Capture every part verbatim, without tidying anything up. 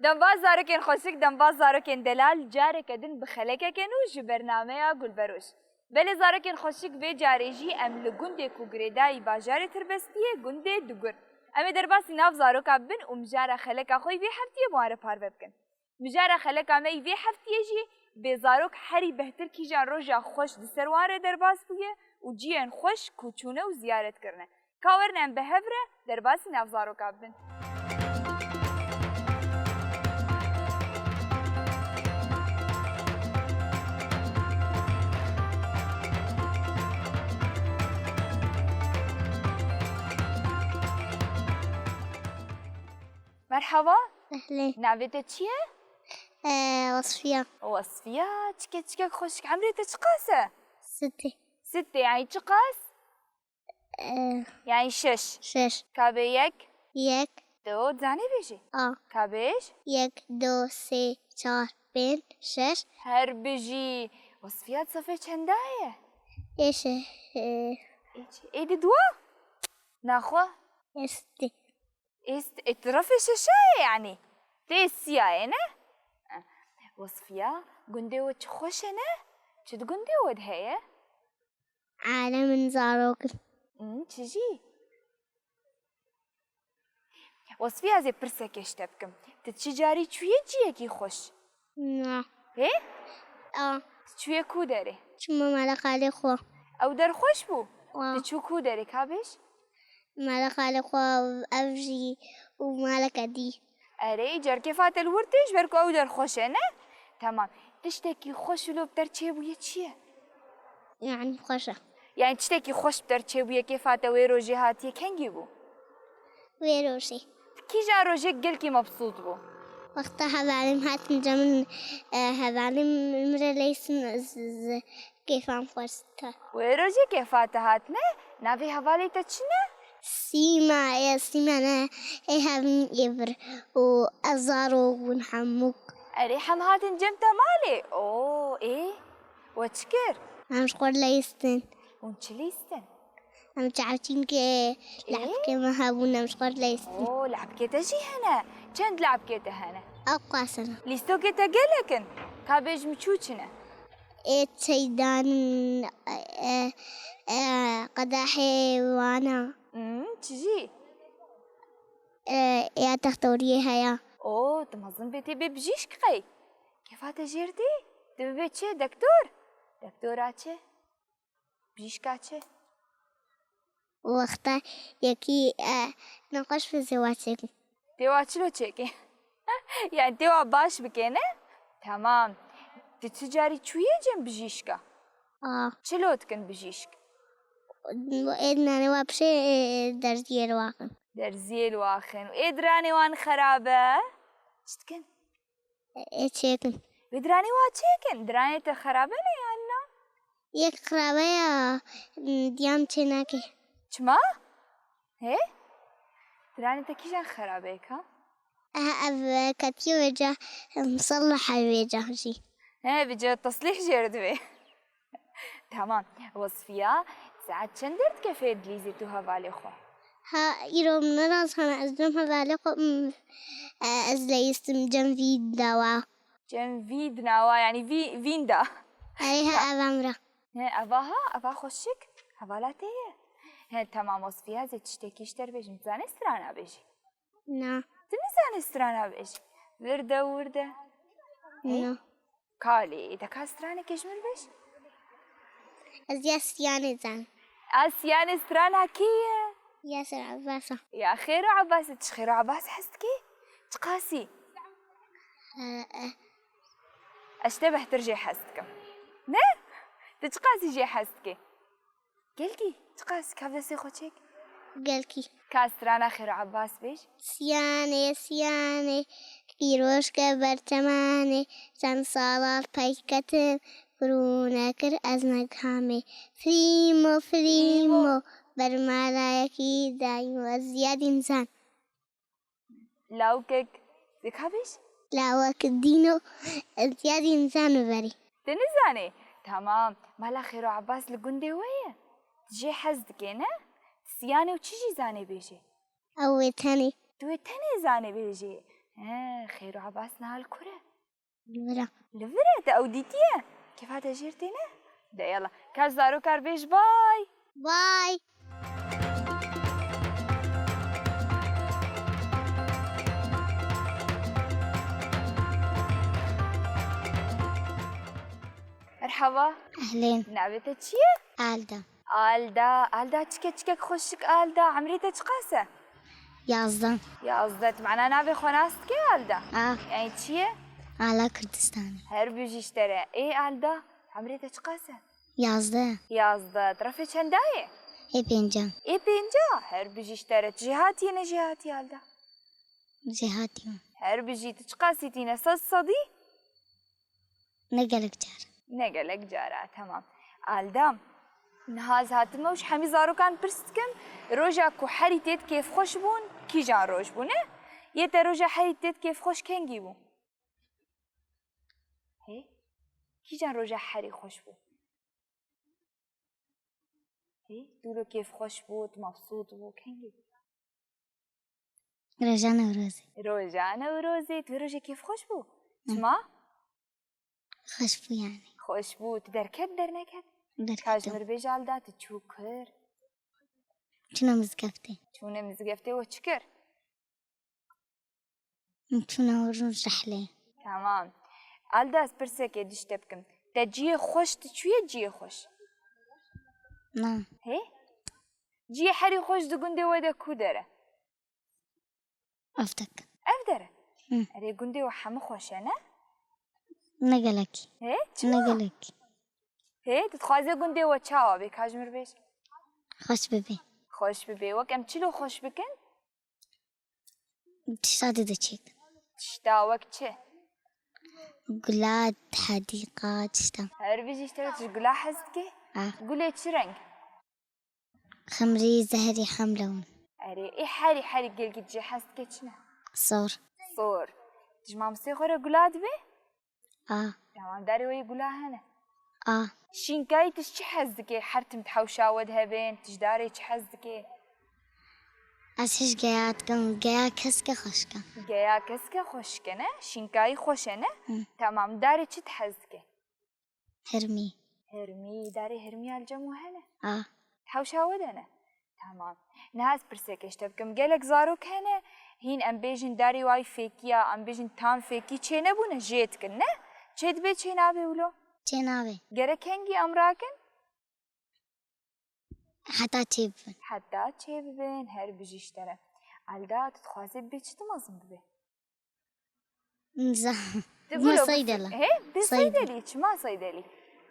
Dembaz zarokên xweşik, dembaz zarokên delal, careke din bi xelekeke nû ji bernameya Gulberoj. Belê zarokên xweşik, vê carê jî em li gundê ku girêdayî bajarê Tirbestî ye, gundê Dugur. Em ê derbasî nav zaroka bibin û mijara xeleka xwe yî vê heftiyê bi wan re parve bikin. Mijara xeleka me yî vê heftiyê jî bê zarok herî behtir kîjan roja xweş di ser wan re derbas bûye û cihên xweş ku çûne û ziyaret kirine. Ka werin em bi hev re derbasî nav zaroka bibin. Merhaba. Ehlê. Navê te çi ye? Ee, Wasfiya. Wasfiya, çi keçikek xweşik. Emrê te çiqas e? Sitê. Sitê, yani çiqas? Ee, Yani şeş. Şeş. Ka bê yek? Yek. Do, zanê bêjî. A. Ka bêj? Yek, do, sê, çar, pênc, şeş. Her bijî. Wasfiya, sefê çenda ye? Ê şe-, e, Ê çi? Ê di dua? Naxwe? Ê sitê. Ê st-, ê tu refê şeşa ye yani. Tê siya ye ne? Eh. Wasfiya, gundê we çi xweş e ne? Çi di gundê we de heye? Alemin zarokin. Hmm, çi jî? Wasfiya, ez ê pirsekê ji te bikim. Tu çi carî çûyê ciyekî xweş? Na. Hê? A. Tu çûyê ku derê? Çima mala xalê xwe. Ew der xweş bû? Wa. Tu çû ku derê, ka bêj? Mala xalê xwe, ev jî û maleke dî. Erê, îcar kêfa te li wir tê, ji ber ku ew der xweş e, ne? Temam. Tiştekî xweş û li te bi der çêbûye çi ye? Yani xweş e. Yani tiştekî xweş bi te bi der çêbûye, kêfa te wê rojê hatiye, kengî bû? Wê rojê. Kîjan rojê gelkî mebsût bû? Wexta hevalên hatin cem min, e, hevalên min re leysin, ez, ez, kêfam xweş te. Wê rojê kêfa te hat ne? Navê hevalê te çi ne? Sîma, ê Sîma ne, ê hevîn ê vir û ez zarok bûn hemûk. Erê, hem hatin cem te malê? Oo, ê? We çi kir? Em ji xwe leyistin. Hûn çi lîstin? Em çavçînkê, Ê? Le'bkê me hebûn, em ji xwe leyistin. Oo, le'bkê te jî hene. Çend le'bkê te hene? Ew qas in. Lîstokê te gelek in. Ka bêj min çû çi ne? Ê çeydan, e, e, qedehê wana. Hmm, çi jî? E, ya textoriyê heye. Oo, tu mezin bê tê bê bijîşk qey. Kêfa te jêr tê? Tu bibê çi? Dektor? Dektora çi? Bijîşka çi? Wexta yekî, e, nexweş be zêwa çêkin. Tê wa çilo çêkê? Yani tê wa baş bikê, ne? Temam. Tu tu carî çûyê cem bijîşka? A. Çilo dikin bijîşk? Ê dinanê wa pişê, e, derziyê li waxin. Derziyê li waxin. Ê diranê wan xerabe? Çi dikin? Ê çêkin. Wê diranê wa çêkin? Diranê te xerabe ne yan na? Yek xerabe ya, diyan çê nake. Çima? Hê? Diranê te kîjan xerabe ye ka? Ev ketiye wêca, misallah e wêca jî. He, vêca teslîh jê re divê. Tamam. Wasfiya, saet çend derdikefê dilîzê tu hevalê xwe? Ha, îro min nirazana ez cem hevalê xwe, m, e, ez leyistim cem vî dawa. Cem vî dinawa, yani vî, vînda. Erê ha, eva min re. He, eva ha, eva xweşik, hevala te ye. He, tamam, Wasfiya, ez ê tiştekî ji te re bêjim. Tu zanî strana bêjî? Na. Tu nizanî strana bêjî? Wirde, wirde. Na. Kalê, de ka stranekê ji min bêj? Ez ya Siyanê zan. A Siyanê strana kê ye? Yasir Abbas e. Ya Xêro Abbas, tu ji Xêro Abbas hez dikî? Çiqasî? E, e. Ez ji te behtir jê hez dikim. Ne? Tu çiqasî jê hez dikî? Gelkî, çiqas, ka bi destê xwe çêk. Gelkî. Ka strana Xêro Abbas bêj. Siyanê, Siyanê, îroj ke ber çemanê, çend sala pey ketim, firûne kir ez negihamê. Firîmo, firîmo, ber malayekî dayîm ez ziyadî nizan. Lawkek, dê ka bêj? Lawek dîno, ez ziyadî nizan biberî. Tu nizanî? Tamam. Mala Xêro Abbas li gundê we ye? Tu jê hez dikê, ne? Tu Siyanê û çi jî zanê bêjê? Ew wê tenê. Tu wê tenê zanê bêjê? He, Xêr û Ebas niha li kur e? Li vir e. Li vir e? Te ew dîtiye? Kêfa te jêr têne? De yala. Ka ji zarokan re bêj bay. Bay. Merhaba. Ehlên. Navê te çi ye? Alda. Alda, Alda, çike çikek xweşik Alda. Emrê te çiqas e? Yazdeh. Yazdeh. Tu mana navê xwe nas dikî Alda? A. Yani çi ye? Ala Kurdistanê. Her bijî ji te re. Ê Alda, emrê te çiqas e? Yazdeh. Yazdeh. Tu refê çenda ye? Ê pênca. Ê pênca. Her bijî ji te re. Tu jêhatî yê ne jêhatî Alda? Jêhatî me. Her bijî. Tu çiqasî tîne? Sed sedî? Ne gelek car. Ne gelek cara, temam. Alda, niha ez hatime û ji hemî zarokan pirs dikim, roja ku herî têt kêfxweş bûn, kîjan roj bû, ne? Yê te roja herî têt kêfxweş kengî bû? Hê? Kîjan roja herî xweş bû? Hê? Dûlo kêfxweş bû, tu mebsût bû, kengî bû? Roja Newrozê. Roja Newrozê. Tu vê rojê kêfxweş bû? Hı. Çima? Xweş bû yani. Xweş bû. Tu derket derneket? Derketim. Ka ji mir bêj Alda, tu çû kir? Çûne mizgeftê. Çûne mizgeftê, we çi kir? Çûne rûn rehlê. Tamam. Alda, ez pirsekê dişte bikim. Te ciyê xweş, tu çûye ciyê xweş? Na. Hê? Ciyê herî xweş di gundê we de ku der e? Evdek. Ev der e? Hı. Erê, gundê we hemû xweş e, ne? Ne gelek. Hê? Ne çima? Gelek. Hê, tu dixwazê gundê we çawa bê, ka ji mir bêj? Xweş bibe. Xweş bibe. Wek em çilo xweş bikin? Tişta dide çêk. Tişta wek çi? Gula, hedîqa, tişta. Her bijî, ji te re tu ji gula hez dikî? Ah. Gulê çi reng? Xemrî, zehrî, hemle hûn. Erê, ê herî, herî gelkî tu jê hez dikê çi ne? Sor. Sor. Tu ji mamosteyê xwe re gula dibê? A. Tamam, darê we yê gula hene? A. Şînkayî tu ji çi hez dikê? Her tim di hewşa we de hebên, tu ji darê çi hez dikê? Ez hîç geya dikim, geya keske xweşke. Geya keske xweşke ne? Şînkayî xweş e ne? Hı. Tamam, darê çi tu hez dikê? Hermî. Hermî, darê hermî ya li cem we hene? A. Hewşa we de ne? Tamam. Niha ez pirsekê ji te bikim. Gelek zarok hene, hîn em bêjin darê wayî fêkî ya, em bêjin tam fêkî çê nebûne, jê dikin, ne? Çê dibe, çê nabe wilo? Çê nabe. Gerek hengî em rakin? Heta çê bibin. Heta çê bibin, her bijî ji te re. Alda, tu dixwazî bibê çi, tu mezin bibê? Nizam. Tu bê saydela. He? Bê saydelî. Çima saydelî?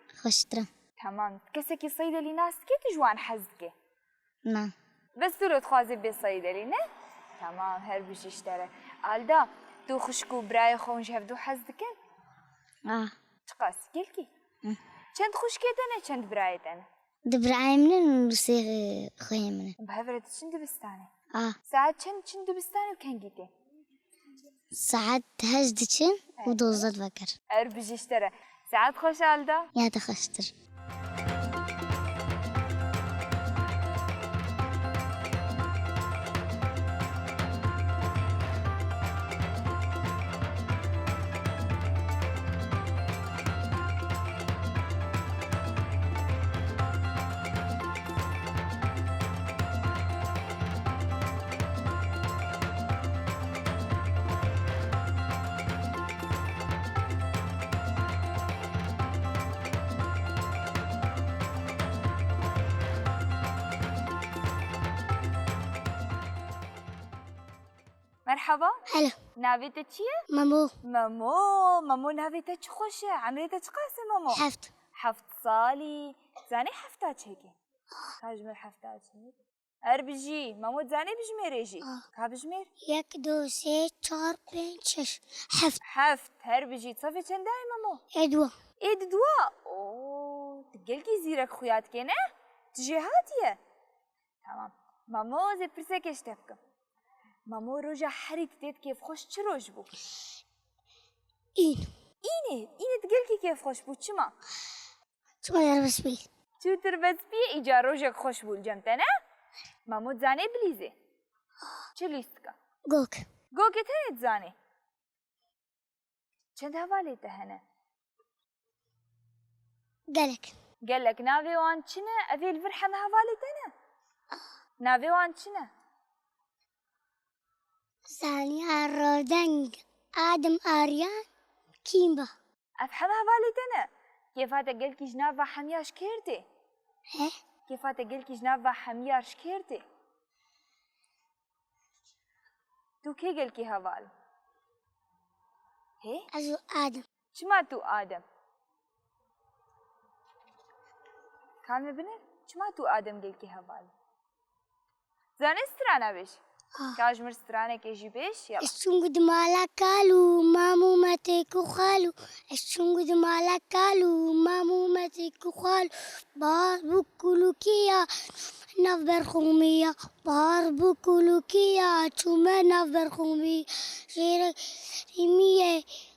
Xweştir e. Tamam. Kesekî saydelî nas dikî, tu ji wan hez dikî? Na. Bes tu lo dixwazî bê saydelî, ne? Tamam, her bijî ji te re. Alda, tu xwişk û birayê xwe hûn ji hevdu hez dikin? Ah. Çiqas, gelkî? Hı. Çend xwişkê te ne, çend birayê te ne? Du birayê min in û sê xweyê min in. Bi hev re diçin dibistanê? Ah. Saet çend diçin dibistanê û kengî tê? Saet heşt diçin û dozdeh diveger. Her bijî ji te re. Saet xweş Alda. Ya te xweştir. Merhaba. Hello. Navê te çi ye? Memo. Memo, Memo, navê te çi xweş e. Emrê te çiqas e Memo? Heft. Heft salî. Zanî hefta çêkê? Ka ji mir hefta çêkê. Her bijî. Memo, zanî bijmêrê jî? Ah. Ka bijmêr? Yek, du, sê, çar, pênc, şeş, heft. Heft. Her bijî. Sefê çendayê Memo? Ê dua. Ê di dua. Oo, tu gelkî zîrek xuya dikê ne? Tu jêhatî ye. Tamam. Mamo, ez ê pirsekê ji te bikim. Mamo, roja herî tu têt kêfxweş çi roj bû? În. Înê. Înê tu gelkî kêfxweş bû. Çima? Çima derbas bî? Çûtir bes bî, îcar rojek xweş bû li cem te, ne? Mamo, dizanê bilîzê? Çi lîstika? Gok. Gokê tenê dizanê? Çend hevalê te hene? Gelek. Gelek. Navê wan çi ne? Ev ê li vir heme hevalê te ne? Navê wan çi ne? Zaniyar, Rodeng, Adim, Aryan, Kîmba. Ev heme hevalê te ne? Kêfa te gelkî ji nav va hemiya ji kê tê? He? Kêfa te gelkî ji nav va hemiya ji kê tê? Tu kê gelkî heval? Hê? Ez û Adem. Çima tu Adem? Ka me bine, çima tu Adem gelkî heval? Zanî strana bêj. Ah. Ka ji mir stranekê jî bêj, yala. Ez çûm gu di mala kal û mam û me têk û xal û ez çûm gu di mala kal û mam û me têk û xal û bahar bû kulûkiya nav berxûmiya. Bahar bû kulûkiya, çûme nav berxûmî. Şêrek rîmiyê,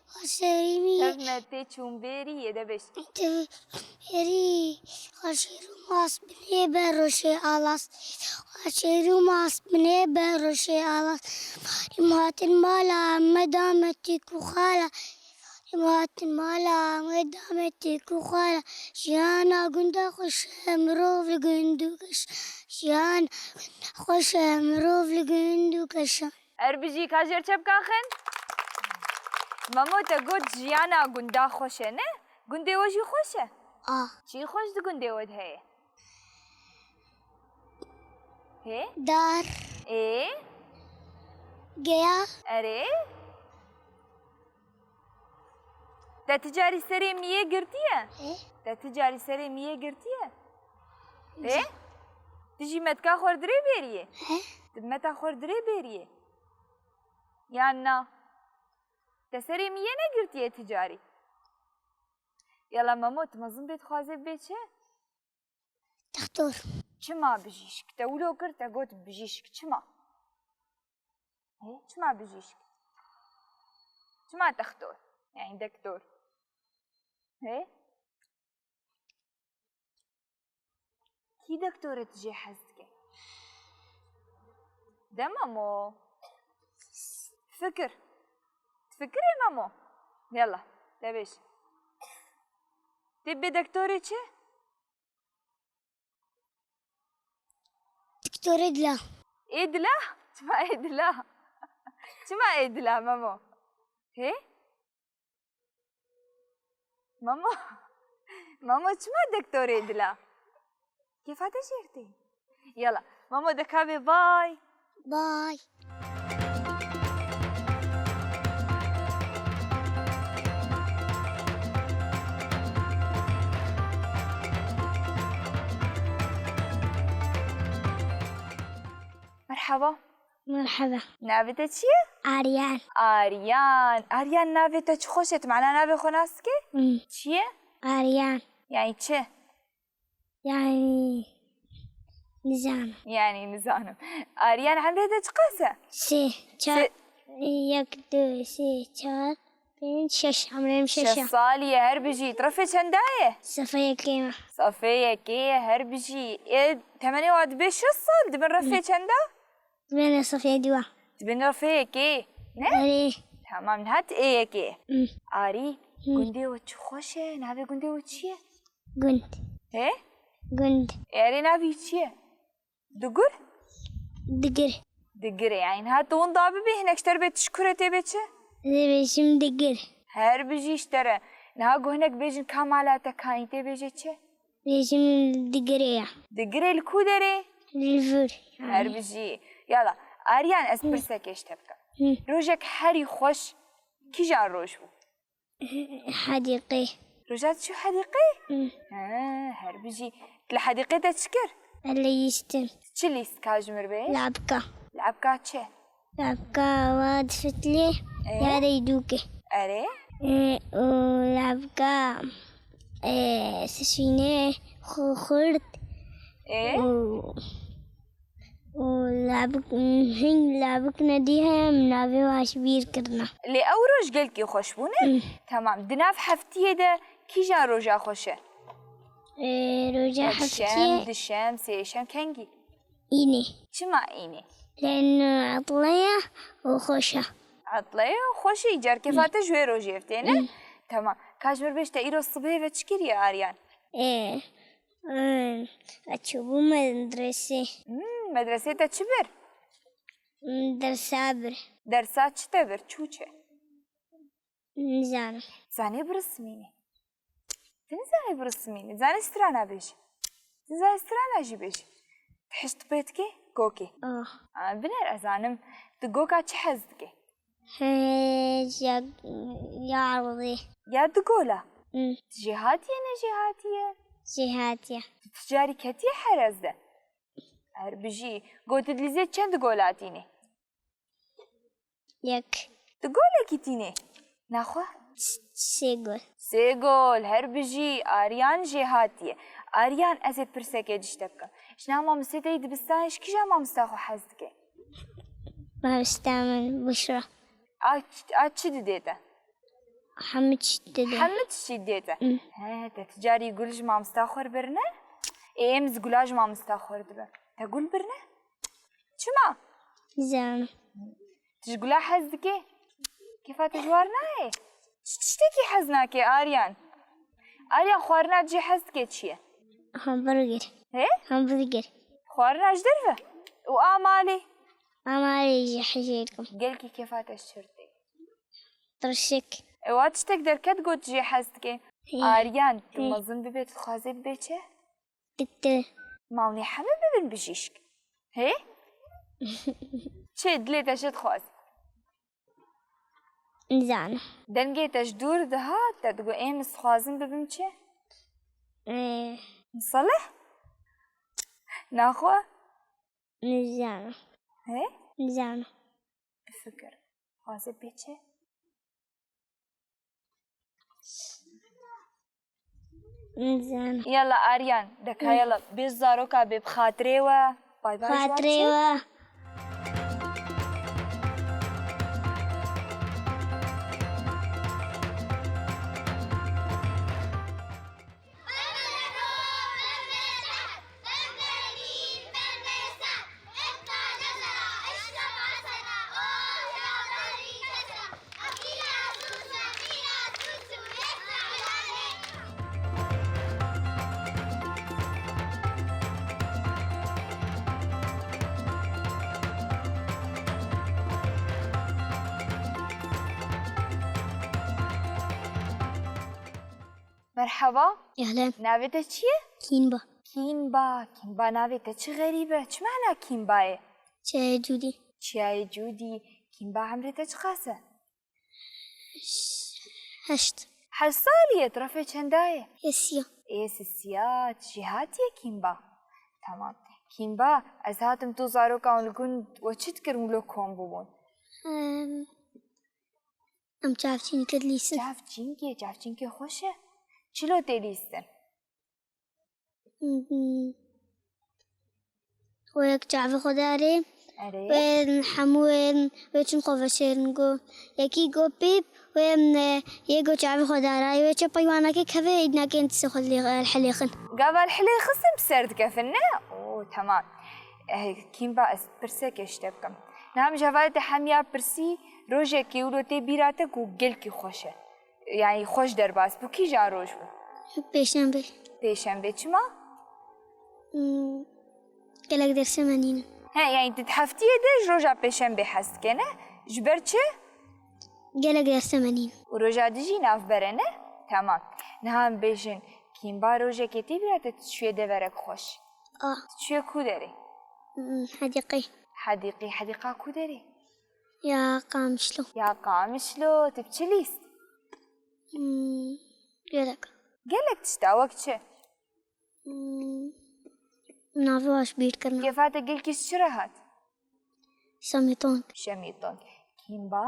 xweşe rîmiyê. Tev me tê çûn bêrî yê de bêj. Tev bêrî, xweşê rûmas binê ber roşê alas. Xweşê rûmas binê ber roşê alas. Rîm hatin mala me dame tîk û xala. Em hatin mala, em ê dametê ku xwe re. Jiyana gunda xweş e, mirov li gund û geş. Jiyana gunda xweş e, mirov li gund û geşan. Her bijî, ka jêr çepka xin. Memo, te got jiyana gunda xweş e, ne? Gundê we jî xweş e? A. Çi xweş di gundê we de heye? Hê? Dar. Ê? Geya. Erê? Te ti carî serê miyê girtiye? Ê? Te ti carî serê miyê girtiye? Ê? Ti jî metka xwe dirê bêriye? Ê? Ti meta xwe dirê bêriye? Yan na? Te serê miyê negirtiye ti carî? Yala Memo, tu mezin bê dixwaze bê çi? Textor. Çima bijîşk? Te wilo kir, te got bijîşk. Çima? Hê? Çima bijîşk? Çima textor? Yani dektor. Hê? Kî doktorê tu jê hez dike? De Memo. Fikir. Fikirê Memo. Yala, te bêj. Tê bê doktorê çi? Doktorê dila. Ê dila? Çima ê dila? Çima ê dila Memo? Hê? Memo, Memo çima doktorê dila? Kêfa te jêr tê. Yala, Memo deka bê bay. Bay. Merhaba. Merhaba. Navê te çi ye? Aryan. Aryan. Aryan, navê te çi xweş e. Tu mana navê xwe nas dikî? Hmm. Çi ye? Aryan. Yani çi? Yani nizanim. Yani nizanim. Aryan, emrê te çiqas e? Sê, çar, Sê- yek, du, sê, çar, pênc, şeş. Emrê min şeş e. Şeş salî ye, her bijî. Tu refê çenda ye? Sefê yekê me. Sefê yekê ye, her bijî. Ê, temenê wa dibe şeş sal, dibin refê çenda? Dibin sefê dîwa. Dibin refê yekê, ne? Erê. Tamam, niha tu ê yekê. Hı. Arî, Hı. Gundê we çi xweş e, navê gundê we çi ye? Gund. He? Gund. Erê, navî çi ye? Digur? Digir. Digir e, yani niha tu winda bibî, hinek ji te re bê tu ji ku re tê bê çi? Dibêjim digir. Her bijî ji te re. Niha ku hinek bêjin ka mala te kayî tê bêjê çi? Bêjim digirê ya. Digirê li ku derê? Li vir. Her bijî. Yala, Aryan, ez Hı. pirsekê ji te bikim. Hı. Rojek herî xweş kîjan roj bû? Hedîqê. Roja tu çû hedîqê? Hı. He, her bijî. Tu li hedîqê de çi kir? Ez lîstim. Çi lîst ka ji mir bê? Labka. Labka çi? Labka wa difitlê Ee? ya deydûkê. Erê? Ee, û labka, ee, sişînê xu-, xurt. Ee? Û Û labik, hin labik nedî heye, min navê wa ji bîr kirina. Lê ew roj gelkî xweş bû, ne? Hmm. Temam. Di nav heftiyê de kîjan roja xweş e? Ê, roja Yekşem, heftiyê dişem, sêşem, kengî? Înê. Çima înê? Leno etleya û xweş e. Etleyê xweşî, car kêfa te ji wê rojê ev tê, ne? Tamam. Ka ji mir bêj te îro sibê ve çi kiriye Aryan? Ê, ê, ez çûbûm medresê. Hmm, medresê te çi bir? Hmm, dersa bir. Dersa çi te bir? Çû çi? Nizanim. Zanê birismînî. Tu nizanî birismînî. Zanî strana bêjî. Tu zanî strana jî bêjî. Tu hişt pê dikê? Gokê. Ah. Aa, biner ez zanim. Tu goka çi hez dikê? He, ya, ya erdê. Ya du gola? Hmm. Tu jêhatî ye, ne jêhatî ye? Jêhatî ye. Tu, tu carî ketiye herez de? Her bijî. Got tu di lîzê çend gola tînî? Yek. Tu golekî tînê? Naxwe? Ç-, sê gol. Sê gol, her bijî. Aryan jêhatî ye. Aryan, ez ê pirsekê ji te bikim. Ji nav mamostê te yî dibistanê ji kîja mamosta xwe hez dike? Mamosta min Bişra. A, a çi didê te? Hemû tişt dide. Hemû tiştî didê te? Mm. He, te ti carî gul ji mamosta xwe re birine? Ê, em ji gula ji mamosta xwe re dibin. Te gul birine? Çima? Nizanim. Tu ji gula hez dikê? Kêfa te ji war nayê? Çi tiştekî hez nake Aryan? Aryan, xwarina tu jê hez dike çi ye? Hamburger. He? Hamburger. Xwarina ji derve? Û a malê? A malê jî hezê dikim. Gelkî kêfa te ji çi re tê? Tirşik. Ewa tiştek derket got jê hez dike. Hê. Aryan, tu Hê. mezin bibê, tu dixwazê bibê çi? Doktor. Ma hûn ê hemî bibin bijîşk? Hê? Çi, dilê te çi dixwaz? Nizanim. Dengê te ji dûr dihat, te digot êm ez dixwazim bibim çi? Ee. Misalih? Naxwe? Nizanim. Hê? Nizanim. Bifikir. Xwaze bê çi? Nizanim. Yala Aryan, deka yala, bê zaroka bê bi xatirê we. Bay bay, Xatirê we. Merheba. Ehlen. Navê te çi ye? Kînba. Kînba, Kînba navê te çi xerîb e. Çi mana Kînba ye? Çiyayê Cûdî. Çiyayê Cûdî. Kînba emrê te çiqas e? Heşt. Heşt salî ye, tu refê çenda ye? Ê siya. Ê siya, tu jêhatî ye Kîmba? Tamam. Kîmba, ez hatim tu zarokan li gund we çi dikirin wilo kom bûbûn? Em, em çavçînkê dilîstin. Çavçînkê, çavçînkê xweş e. Çilo tê lîstin? Wê yek çavê xwe dare. Erê. Wê hemû wê, wê çin xwe veşêrin go. Yekî go pîp, wê, e, yê go çavê xwe dare. Wê çe peywaneke keve, îdnakên tiştê xwe lê, helêxin. Gava li hilê xistin bi ser dikefin, ne? Oo, tamam. Eh, Kîmba, ez pirseke ji te bikim. Niha min ji hevalê te hemiya pirsî, rojekê wilo tê bîra te ku gelkî xweş e. Yani xweş derbas bû. Kîjan roj bû? Pêşembe. Pêşembe çima? Hmm, gelek dersê me nînin. He, yani tu di heftiyê de ji roja pêşembe hez dike, ne? Ji ber çi? Gelek dersê me nînin. Û roja dijî navber e, ne? Tamam. Niha em bêjin, Kîmba, rojekê tê bîra te tu çûyê deverek xweş. Ah. Tu çûyê ku derê? Hmm, hedîqê. Hedîqê, hedîqa ku derê? Ya Qamişlo. Ya Qamişlo, tu bi çi lîst? Hmm, gelek. Gelek tişta, wek çi? Hmm, navê wan ji bîr kirina. Kêfa te gelkî ji çi re hat? Şemîtong. Şemîtong. Kîmba,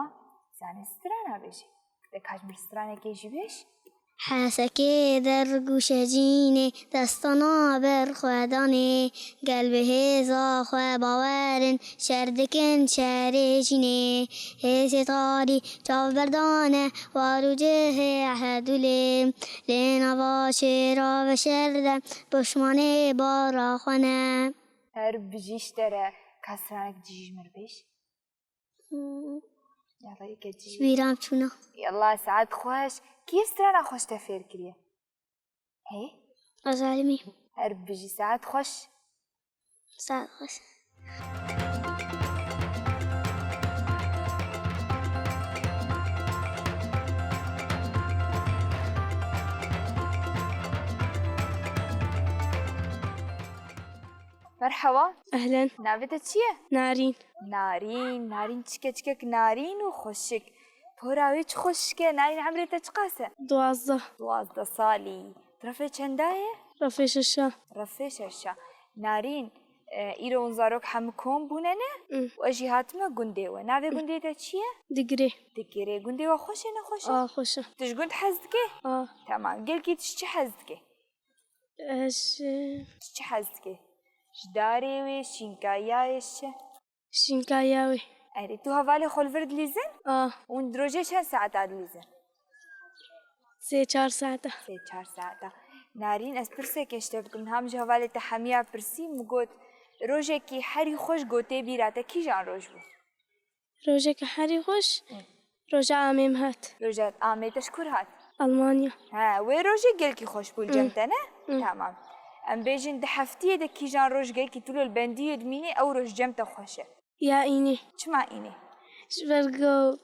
zanî strana bêjî. Te ka ji min stranekê jî bêj? Hesekê der gûşecînê, destana ber xwe danê, gel bi hêza xwe bawer in, şer dikin şerê jînê. Hêzê tarî çav berdane, war û cihê ehedûlê, lê nava şêra veşer de, poşmanê bara xwe ne. Her bijî ji te re, ka stranek cî ji min re bêj. Hmm. Ya Ji bîra min çûna. Yallah, saet xweş. Kî ev strana xweş te fêr kiriye? Hey? Ezalimî. Her bijî, saet xweş. Saet xweş. Merhaba. Ehlen. Navê te çi ye? Narîn. Narîn, Narîn çike çikek narîn û xweşik. Pora wê çi xweşik e. Narîn, emrê te çiqas e? Duwazdeh. Duwazdeh salî. Tu refê çenda ye? Refê şeşa. Refê şeşa. Narîn, e, îro hûn zarok hemû kom bûne ne? Hı. Û ez jî hatime gundê we. Navê gundê te çi ye? Digirê. Digirê. Gundê we xweş e, ne xweş e? A, xweş e. Tu ji gund hez dikê? A. Tamam. Gelkî tu ji çi hez dikê? Ez, e, Tu çi hez dikê? Ji darê wê, şînkayayê şe? Şînkaya wê. Erê, tu hevalê xwe li vir dilîzin? Ah. Hûn di rojê çend saeta dilîzin? Sê çar saeta. Sê çar saeta. Narîn, ez pirsekê ji te bikim. Niha min ji hevalê te Hemiya pirsî, min got, rojekî herî xweş got tê bîra te kîjan roj bû? Rojeke herî xweş, Hı. roja Amê min hat. Roja Amê te ji kur hat? Almanya. He, wê rojê gelkî xweş bû li cem Hı. te, ne? Hı. Tamam. Em bêjin di heftiyê de kîjan roj gelkî tu li bendiyê dimînî, ew roj cem te xweş e. Ya înê. Çima înê? Ji ber ku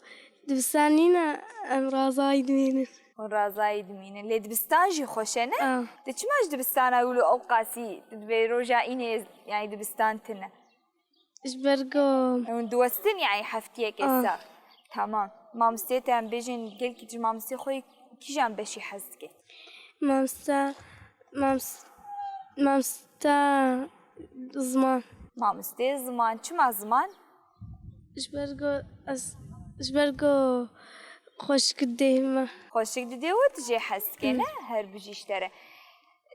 dibistan nîne, em razayî dimînin. Hûn razayî dimînin. Lê dibistan jî xweş e, ne? Ah. Tu çima ji dibistana wilo ew qasî tu dibê roja înê, yanî dibistan tune? Ji ber ku Hûn diwestin, yanî heftiyekê Ah. ser. Tamam. Mamostê te, em bêjin, gelkî tu ji mamostê xwe yê kîjan beşî hez dikê? Mamosta, mamos-, mamosta ziman. Mamostê ziman. Çima ziman? Ji ber ku ez, ji ber ku xweşik didê me. Xweşik didê we tu jê hez dikê, Hı. ne? Her bijî ji te re.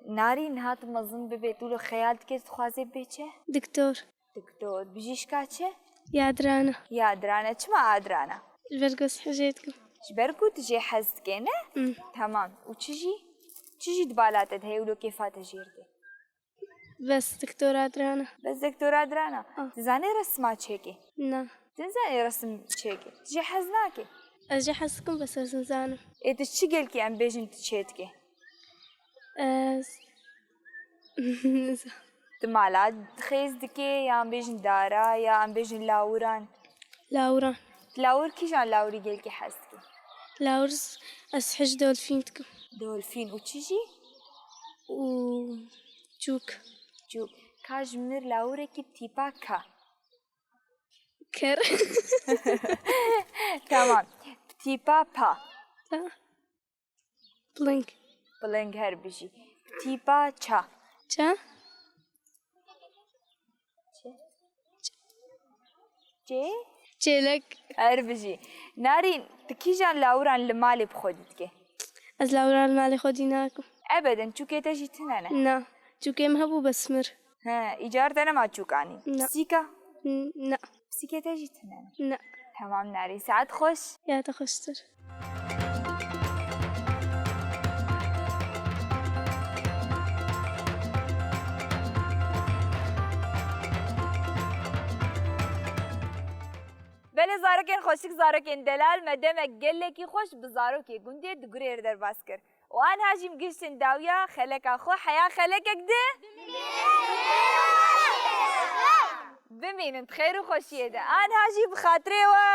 Narîn, niha tu mezin bibê, tu li xeyal dikê, tu dixwazê bibê çi? Doktor. Doktor, bijîşka çi? Ya dirana. Ya dirana. Çima a dirana? Ji ber ku ez hejê dikim. Ji ber ku tu jê hez dikê, ne? Hmm. Tamam. Û çi jî? Çi jî di bala te de heye wilo kêfa te jê re tê? Bes doktora dirana. Bes doktora dirana. Ah. Tu zanê resma çêkê? Na. Tu nizanî resim çêkê? Tu jê hez nakê? Ez jê hez dikim, bes ez nizanim. Ê, tu çi gelkî em bêjin tu çê dikê? Ez Tu mala xêz dikê, yan bêjin dara, ya em bêjin lawiran? Lawiran. Lawir, kîjan lawirî gelkî hez dikî? Lawir, ez hej dolfîn dikim. Dolfîn û çi jî? Û çûk. Çûk. Ka ji mir lawirekî tîpa ka? Ker. Tamam. Tîpa pa. Ta. Piling. Piling, her bijî. Tîpa ça. Ça? Çê? Çê? Çêlek. Her bijî. Narîn, tu kîjan lawiran li malê bi xwe dî dikê? Ez lawiran li malê xwe dî nakim. Ebeden, çûkê te jî tune ne? Na. Çûkê min hebû, bes mir. He, îcar te nema çûk anî? Na. Pisîka? N-, na. Pisîkê te jî tune ne? Na. Tamam Narîn, saet xweş. Ya te xweştir. Belê zarokên xweşik, zarokên delal, me demek gelekî xweş bi zarokê gundê di gurê re derbas kir. Û anha jî em gihiştin dawiya xeleka xwe, heya xelekek di. Bimînin di xêr û xweşiyê de. Anha jî bi xatirê we.